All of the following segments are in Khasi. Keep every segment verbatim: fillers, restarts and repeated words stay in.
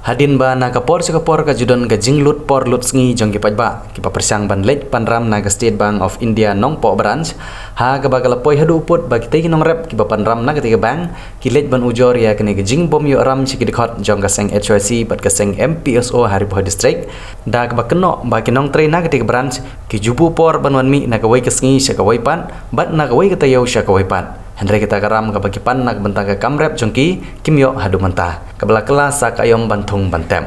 Hadien ba na ka por sha ka por ka ju don ka jinglut por lut sngi jong ki paidbah kiba pyrshang ban leit ban ram na ka State Bank of India Nongpoh Branch, ha kaba ka la poi haduh u pud ba kitei ki nongrep kiba pynram na katei ka bank ki leit ban ujor ïa kane ka jingbym ïoh ram sha ki dkhot jong ka seng H Y C bad ka seng M P S O ha Ri Bhoi District, da kaba kynnoh ba ki nongtrei na katei ka branch ki ju buh por ban wan mih na kawei ka sngi sha kawei pat bad na kawei ka taïew sha kawei pat. Hynrei kata ka ram kaba ki pan na ka bynta ka kam rep jong ki kim ïoh haduh mynta, kaba la kylla sa ka aïom ban thung ban tep.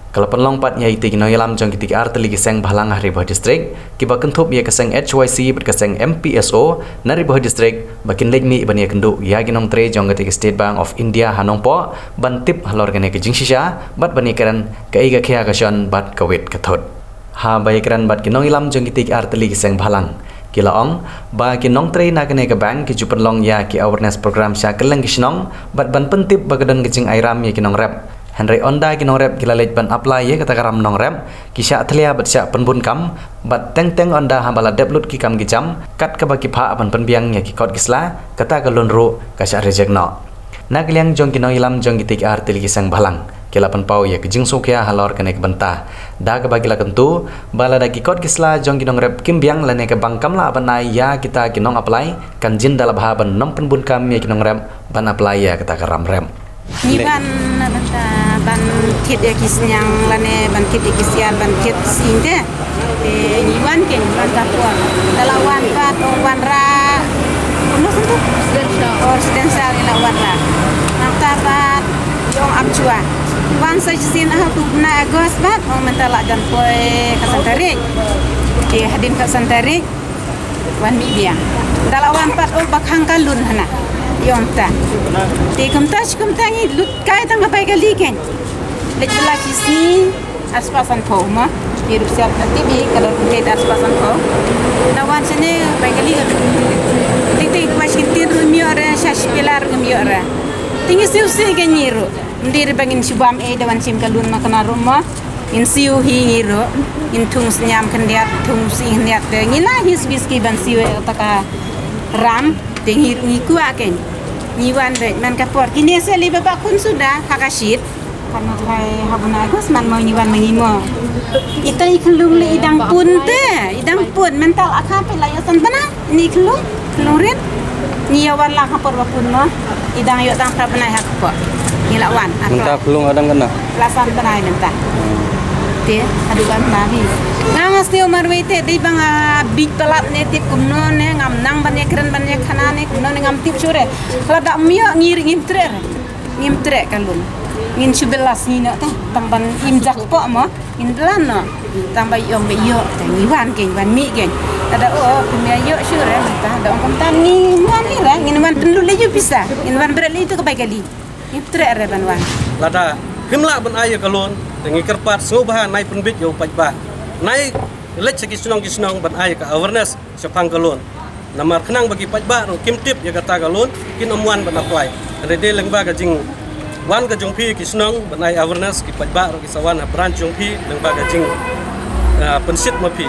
Ka la pynlong pat ïa itei ki nongïalam jong kitei ki artylli ki seng bhalang ha Ri Bhoi District kiba kynthup ïa ka seng H Y C bad ka seng M P S O na Ri Bhoi District ba kin leit mih ban ïakynduh ïa ki nongtrei jong katei ka State Bank of India ha Nongpoh ban tip halor kane ka jingshisha bad ban ïakren kaei ka khia ka shon bad ka wit ka thut. Haba ïakren bad ki nongïalam jong kitei ki artylli ki seng bhalang, ki la ong ba ki nongtrei na kane ka bank ki ju pynlong ïa ki awareness program sha kylleng ki shnong bad ban pyntip ba ka don ka jingai ram ïa ki nongrep. Hynrei ynda ki nongrep ki la leit ban apply ïa kata ka ram nongrep, ki shah thlia bad shah pynbun kam, bad teng teng ynda haba la dep lut ki kam ki jam, kat kaba ki phah ban pynbiang ïa ki kot ki sla, kata ka loan ruh ka shah reject noh. Na ka liang jong ki nongïalam jong kitei ki artylli ki seng bhalang, ki la pynpaw ïa ka jingsngewkhia halor kane ka bynta, da kaba ki la kyntu ba lada ki kot ki sla jong ki nongrep kim biang lane ka bank kam lah ban ai ïa kita ki nong apply, kan jin da la bha ban nym pynbun kam ïa ki nongrep ban apply ïa kata ka ram rep. Ngi wan na bynta ban thied ïa ki sniang lane ban thied ïa ki siar ban thied sing te. Te ngi wan, ke ngi wan ka por. Da la wan pat, ong wanrah. Kumno shen tu? Residential. Oh, residential ngi la wanrah. Nangta pat ong ap shuwa. Wan sa shisien ha u bnai August pat, ong mynta la jan poi ka san tarik. Te hadien ka san tarik wan mih biang. Da la wan pat, oh, ba khang ka loan hana. Ong ta. Te kumta shi kumta ngi lut kai tang ka bai kali, ke. Leit bylla shi sngi arspah sanphew mo. Ki ruh siap nanti bi ka dor kumta arspah sanphew. Da wan shane bai kali ka. Tik tik, ba shi ktien ruh ym ïoh re, sha shi pela ruh ym ïoh re. Te ngi siew siew ke ngi ruh. Ym dei re ba ngin shu bam ei da wan shim ka loan ma kane ruh mo. Ngin siew hi ngi ruh. Ngin thung sniam khyndiat, thung sing khyndiat, te ngi la hi sbis ki ban siew ei kata ka ram. Te ngi, ngi kwah, ke ngi wan re man ka por. Kine sa li ba ba khun suda ha ka shit. Kan ma thai ha bnai August man mo ngi wan ma ngi mo. Ita i khyllung le i dang pun te, i dang pun, mental akha pe la ïa san bnai, ini khyllung, khyllung rit. Ngi ïa wan la ka por ba pun mo. I dang ïoh tang phra bnai ha ka por. Ngi la wan. Mynta khyllung hadang kane? La san bnai mynta. Te, haduh ban bnai. Nga nga sniew marwei te, dei ba nga bit palat ne tip kumno ne, ngam nang ban ïa kren ban ïa khana ne, kumno ne ngam tip shuh re. Lada ym ïoh ngi ri ngim treh re. Ngim treh ka loan. Ngin shu bylla sngi noh te, tang ban im jakpoh mo. Ngin bylla noh. Tang ba ïoh ba ïoh te ngi wan, ke ngi wan mih, ke. Lada oh, kum ïa ïoh shuh re mynta. Da ong kumta ngi wan hi re, ngin wan pynlut lei ïa u pisa. Ngin wan bret lei ïa tu ka bai kali. Ngim treh re ban wan. Lada phim lah ban ai ïa ka loan, te ngi kyrpad sngewbha nai pynbit ïa u paidbah. Nai leit sha ki shnong ki shnong ban ai ïa ka awareness shaphang ka loan. Namar khnang ba ki paidbah ruh kim tip ïa kata ka loan, kin ym wan ban apply. Hynrei dei lyngba ka jingwan ka jong phi ki shnong ban ai awareness, ki paidbah ruh ki sa wan ha branch jong phi lyngba ka jing, ah, pynshit ma phi.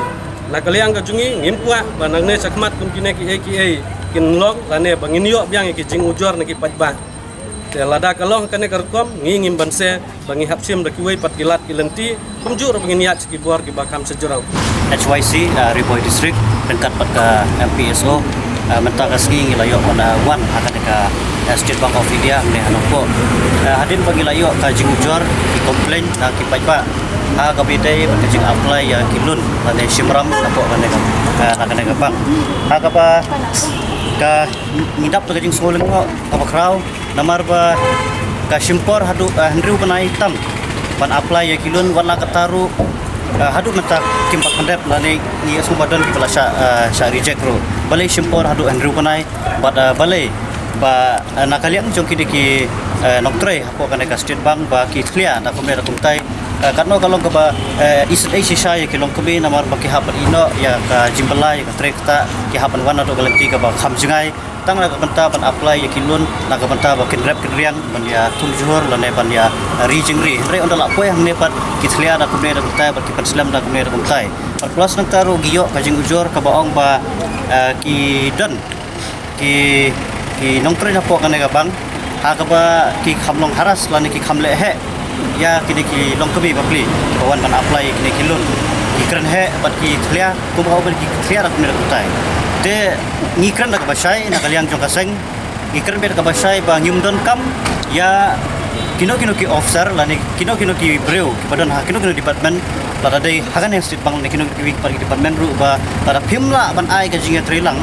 Na ka liang ka jong ngi, ngim kwah ba nangne shakhmat kum kine kiei kiei kin long, lane ba ngin ïoh biang ïa ki jingujor na ki paidbah. Te lada ka long kane ka rukom, ngi ngim banse ba ngi hap shim da kiwei pat ki lad ki lynti, kumjuh ruh ba ngin ïaid sha ki bor kiba kham shajrong. H Y C, ah, Ri Bhoi District, ryngkat bad ka M P S O, ah, mynta ka sngi ngi la ïoh ban, ah, wan ha kane ka, ah, State Bank of India, hangne ha Nongpoh. Ah, hadien ba ngi la ïoh ka jingujor, ki complaint na ki paidbah ha kaba ïadei bad ka jing apply ïa ki loan lane shim ram hapoh kane ka, ah, na kane ka bank. Ha kaba ka ngi dap da ka jingsngew lyngngoh kaba khraw. Namar ba ka shim por haduh, eh, hynriew bnai tam ban apply ïa ki loan, wat la katta ruh, eh, haduh mynta kim pat pyndep lane ngi ïohsngew ba don kiba la shah, eh, shah reject ruh. Balei shim por haduh hynriew bnai, bad, eh, balei ba, eh, na ka liang jong kine ki, eh, nongtrei hapoh kane ka State Bank ba ki thlia da kumne da kumtai. Eh, katno ka long kaba, eh, isynei shisha ïa ki longkmie namar ba ki hap ban ïehnoh ïa ka jingbylla ïa ka trei kata, ki hap ban wan naduh ka lynti kaba kham jngai. Tang na ka bynta ban apply ïa ki loan, na ka bynta ba kin rep kin riang ban ïa thung jhur lane ban ïa ri jingri. Hynrei ynda la poi hangne pat ki thlia da kumne da kumtai bad ki pynslem da kumne da kumtai. Bad plus nangta ruh ngi ïoh ka jingujor kaba ong ba, eh, ki don ki, ki nongtrei hapoh kane ka bank ha kaba ki kham long harass lane ki kham leh heh ïa kine ki longkmie bapli ba wan ban apply kine ki loan. Ki kren heh bad ki thlia kumba ki thlia da kumne da kumtai. Te ngi kren da kaba shai na ka liang jong ka seng. Ngi kren beit da kaba shai ba ngim donkam ïa kino kino ki officer lane kino kino ki briew kiba don ha kino kino department, lada dei ha kane state bank ne kino kino ki department ruh ba lada phim lah ban ai ka jingïatreilang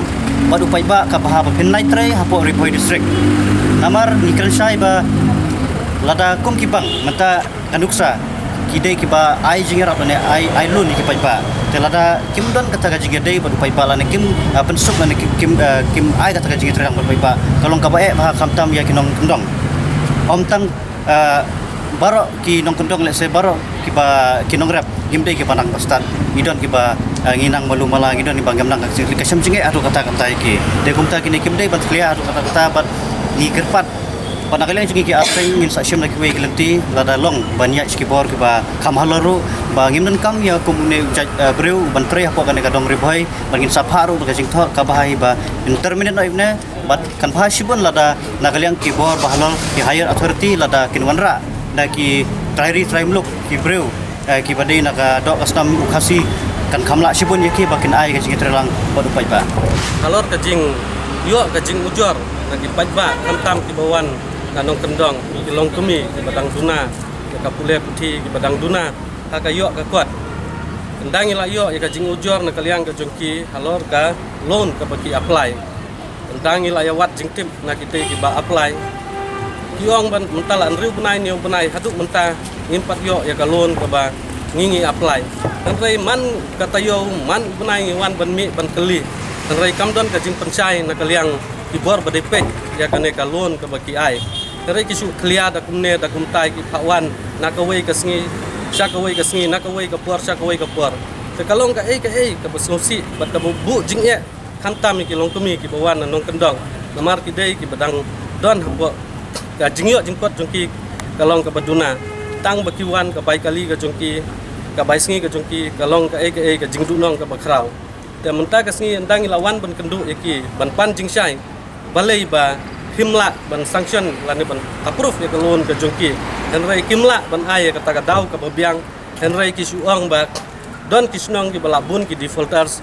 bad u paidbah ka bha ba phin nai trei hapoh Ri Bhoi District. Namar ngi kren shai ba lada kum ki bank mynta ka nuksa ki dei kiba ai jingïarap lane ai, ai loan ïa ki paidbah. Te lada kim don kata ka jingïadei bad u paidbah lane kim, ah, pynsuk lane kim, kim, ah, kim ai kata ka jingïatreilang bad u paidbah, ka long kaba eh bha khamtam ïa ki nongkyndong. Ym tang, ah, baroh ki nongkyndong, lehse baroh kiba ki nongrep ngim dei kiba nang ba stad. Ngi don kiba, ah, ngi nang malu mala, ngi don kiba ngim nang ka shem jingeh haduh katta katta ïa ki. Te kumta kine kim dei ban khlieh haduh katta katta bad ngi kyrpad ba na ka liang jong ngi ki arseng ngin sa shim da kiwei ki lynti lada long ban ïaid sha ki bor kiba kham halor ruh ba ngim donkam ïa kum une u jait, eh, briew ban trei hapoh kane ka dong Ri Bhoi, ba ngin sa phah ruh da ka jingthoh kaba hai ba ngin terminate noh ïa une. Bad kan bha shibun lada na ka liang ki bor ba halor, ki higher authority, lada kin wanrah da ki trai ri trai muluk ki briew, eh, kiba dei na ka doh ka snam u Khasi, kan kham lah shibun ïa ki ba kin ai ka jingïatreilang bad u paidbah. Halor ka jingïoh ka jingujor na ki paidbah, khamtam kiba wan na nongkyndong, ki longkmie kiba dang duna ïa ka pule puthi, kiba dang duna ha ka ïoh ka kot. Ynda ngi la ïoh ïa ka jingujor na ka liang ka jong ki halor ka loan kaba ki apply, ynda ngi la ïa wad jingtip na kitei kiba apply, ki ong ban mynta la hynriew bnai, hynñiew bnai, haduh mynta ngim pat ïoh ïa ka loan kaba ngi, ngi apply. Hynrei man ka taïew, man u bnai ngi wan ban mih ban kylli, hynrei kam don ka jingpynshai na ka liang ki bor ba dei peit ïa kane ka loan kaba ki ai. Hynrei ki shu khlieh da kumne da kumtai, ki phah wan na kawei ka sngi sha kawei ka sngi, na kawei ka por sha kawei ka por. Te ka long kaei kaei kaba sngewsih bad kaba buh jingeh, khamtam ïa ki longkmie kiba wan na nongkyndong. Namar ki dei kiba dang don hapoh ka jingïoh jingkot jong ki, ka long kaba duna. Tang ba ki wan ka bai kali ka jong ki, ka bai sngi ka jong ki, ka long kaei kaei ka jingduhnong kaba khraw. Te mynta ka sngi ynda ngi la wan ban kynduh ïa ki ban pan jingshai, balei ba phim lah ban sanction lane ban approve ïa ka loan ka jong ki. Hynrei kim lah ban ai ïa kata ka daw kaba biang. Hynrei ki shu ong ba don ki shnong kiba lah bun ki defaulters.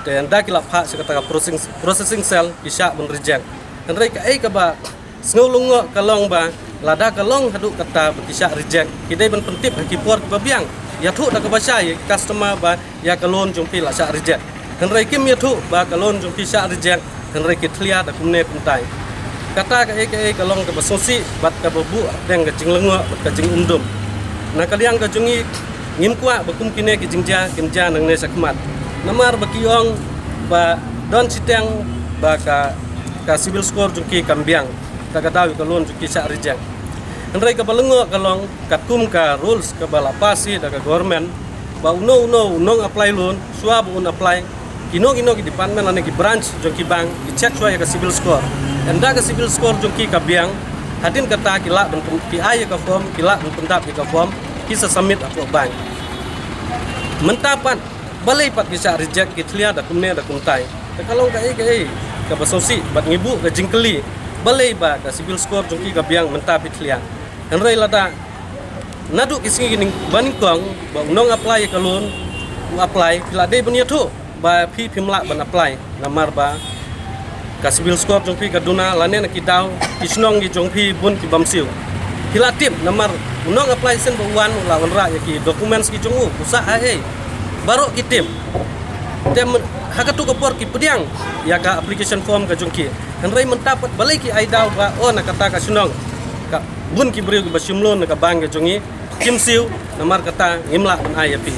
Te ynda ki la phah sha kata ka processing, processing cell, ki shah ban reject. Hynrei kaei kaba sngew lyngngoh ka long ba lada ka long haduh kata ba ki shah reject, ki dei ban pyntip ha ki por kiba biang, ïathuh da kaba shai ïa ki customer ba ïa ka loan jong phi la shah reject. Hynrei kim ïathuh ba ka loan jong phi shah reject, hynrei ki thlia da kumne kumtai. Kata kaei kaei ka long kaba sngewsih bad kaba buh hapdeng ka jinglyngngoh bad ka jingumdum. Na ka liang ka jong ngi, ngim kwah ba kum kine ki jingjia kin jia nangne shakhmat. Namar ba ki ong ba don shiteng ba ka, ka civil score jong ki kam biang, kata ka daw ïa ka loan jong ki shah reject. Hynrei kaba lyngngoh ka long katkum ka rules kaba la pass hi da ka government, ba uno uno u nong apply loan, shuwa ba un apply, kino kino ki department lane ki branch jong ki bank ki check shuwa ïa ka civil score. Ynda ka civil score jong ki ka biang, hadien kata ki lah ban pyn-, ki ai ïa ka form, ki lah ban pyndap ïa ka form, ki sa submit hapoh bank. Mynta pat balei pat ki shah reject, ki thlia da kumne da kumtai. Te ka long kaei kaei kaba sngewsih bad ngi buh ka jingkylli, balei ba ka civil score jong ki ka biang mynta phi thlia. Hynrei lada naduh ki sngi ki nyng-, ba nyngkong ba u nong apply ïa ka loan u apply, phi la dei ban ïathuh ba phi phim lah ban apply namar ba ka civil score jong phi ka duna lane na ki daw ki shnong ki jong phi bun ki bym siew. Phi la tip namar u nong apply shen ba u wan u la wanrah ïa ki documents ki jong u, u sah ha ei. Baroh ki tip. Te men-, ha katu ka por ki pdiang ïa ka application form ka jong ki. Hynrei mynta pat balei ki ai daw ba, oh, na kata ka shnong ka bun ki briew kiba shim loan na ka bank ka jong ngi, kim siew, namar kata ngim lah ban ai ïa phi.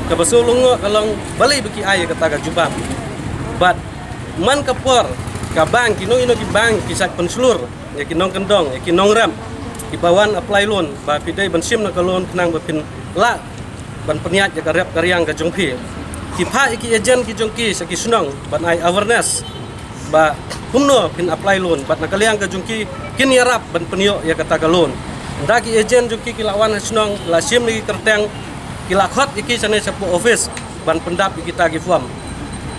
Kaba sngewlyngngoh ka long balei ba ki ai ïa kata ka jubab. Bad man ka por ka bank, kino kino ki bank ki shait pynshlur ïa ki nongkyndong, ïa ki nongrep kiba wan apply loan ba phi dei ban shim na ka loan khnang ba phin lah ban pynïaid ïa ka rep ka riang ka jong phi. Ki phah ïa ki agent ki jong ki sha ki shnong ban ai awareness ba kumno phin apply loan, bad na ka liang ka jong ki kin ïarap ban pynïoh ïa kata ka loan. Ynda ki agent jong ki ki la wan ha shnong, ki la shim ïa ki kyrteng, ki la khot ïa ki shane shapoh office ban pyndap ïa kita ki form.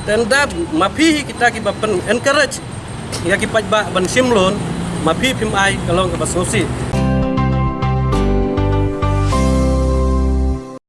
Te ynda ma phi hi kita kiba pyn encourage ïa ki paidbah ban shim loan, ma phi phim ai, ka long kaba sngewsih.